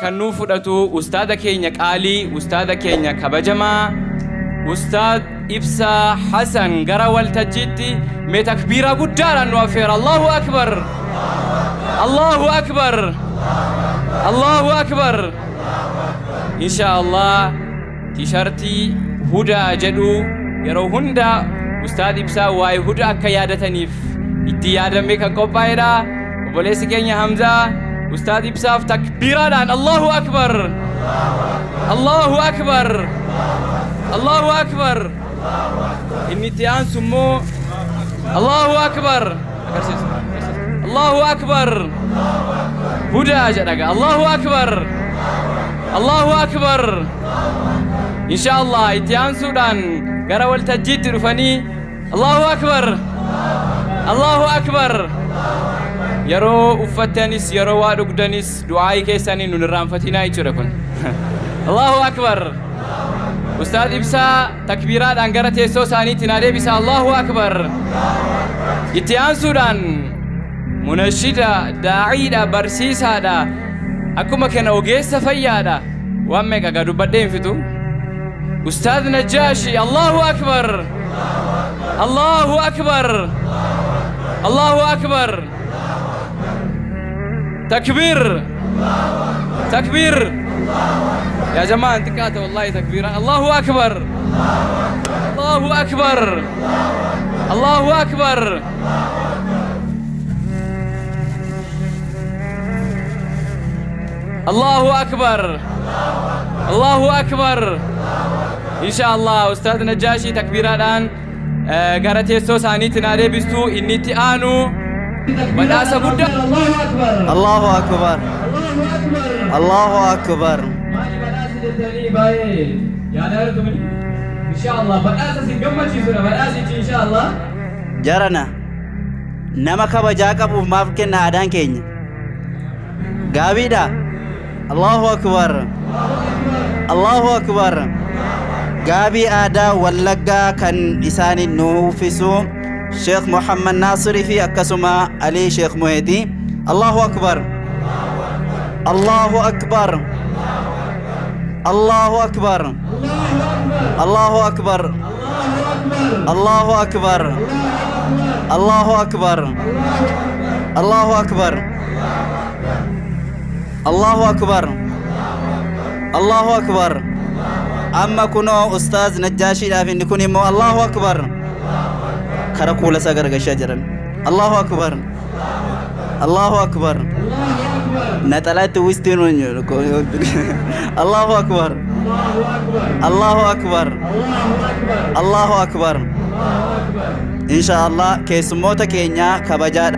kan nuu fudhatu ustaada keenya qaalii, ustaada keenya kabajamaa, Ustaad Ibsaa Hasan gara waltajjiitti mee takbiiraa guddaadhaan nu affeera. Allahu Akbar! Allahu Akbar! Allahu Akbar! Insha Allah tishartii Hudaa jedhu yeroo hunda Ustaad Ibsaa waa'ee Hudaa akka yaadataniif itti yaadamee kan qophaa'edha. Obboleessi keenya Hamzaa Ustaad Ibsaaf takbiiraadhaan Allahu Akbar! Allahu Akbar! Allahu Akbar! Inni itti aansu immoo Allahu Akbar! Agarsiisa. Allahu Akbar! Hudaa jedha gaa. Allahu Akbar! Allahu Akbar! Insha Allah itti aansuudhaan gara waltajjiitti dhufanii Allahu Akbar! Allahu Akbar! Yeroo uffattanis yeroo waa dhugdanis du'aa'ii keessanii nun irraanfatinaa jechuudha kun. Allahu Akbar! Ustaaz Ibsaa takbiiraadhaan gara teessoo isaaniitti naa deebisa. Allahu Akbar! Itti aansuudhaan munashida, daa'iidha, barsiisaadha, akkuma kana ogeessa fayyaadha. Waan meeqa gaa dubbadhee hin fixu. Ustaaz Najjaashi, Allahu Akbar! Allahu Akbar! Allahu Akbar! Takbiir! Takbiir! Yaa jamaa hin xiqqaata wallahi takbiiraan. Allahu Akbar! Allahu Akbar! Allahu Akbar! Allahu Akbar! Allahu Akbar! Insha Allah Ustaaz Najjaashii takbiiraadhaan gara teessoo isaaniitti naa deebistu. Inni itti aanu badhaasa guddaa. Allahu Akbar. Allahu Akbar. Maali badhaasi jettanii baay'ee yaadaa jirtu miti? Insha Allah badhaasa isin gammachiisudha badhaasichi insha Allah. Jarana nama kabajaa qabuuf maaf kenna aadaan keenya? Gaabiidha. Allahu Akbar. Allahu Akbar. Gaabii aadaa Wallaggaa kan isaaniin nu uffisu Sheekh Muhammad Naasirii fi akkasuma Alii Sheekh Muheeti. Allahu Akbar. Allahu Akbar. Allahu Akbar. Allahu Akbar. Allahu Akbar. Allahu Akbar. Allahu Akbar. Allahu Akbar. Allahu Akbar. Amma kunoo Ustaaz Najjaashiidhaaf inni kun immoo Allahu Akbar. Kara kuula isaa garagalchaa jiran. Allahu Akbar. Allahu Akbar. Naxalaa itti uwwistiin nuun jedhu. Allahu Akbar. Allahu Akbar. Allahu Akbar. Insha Allah keessummoota keenya kabajaadha.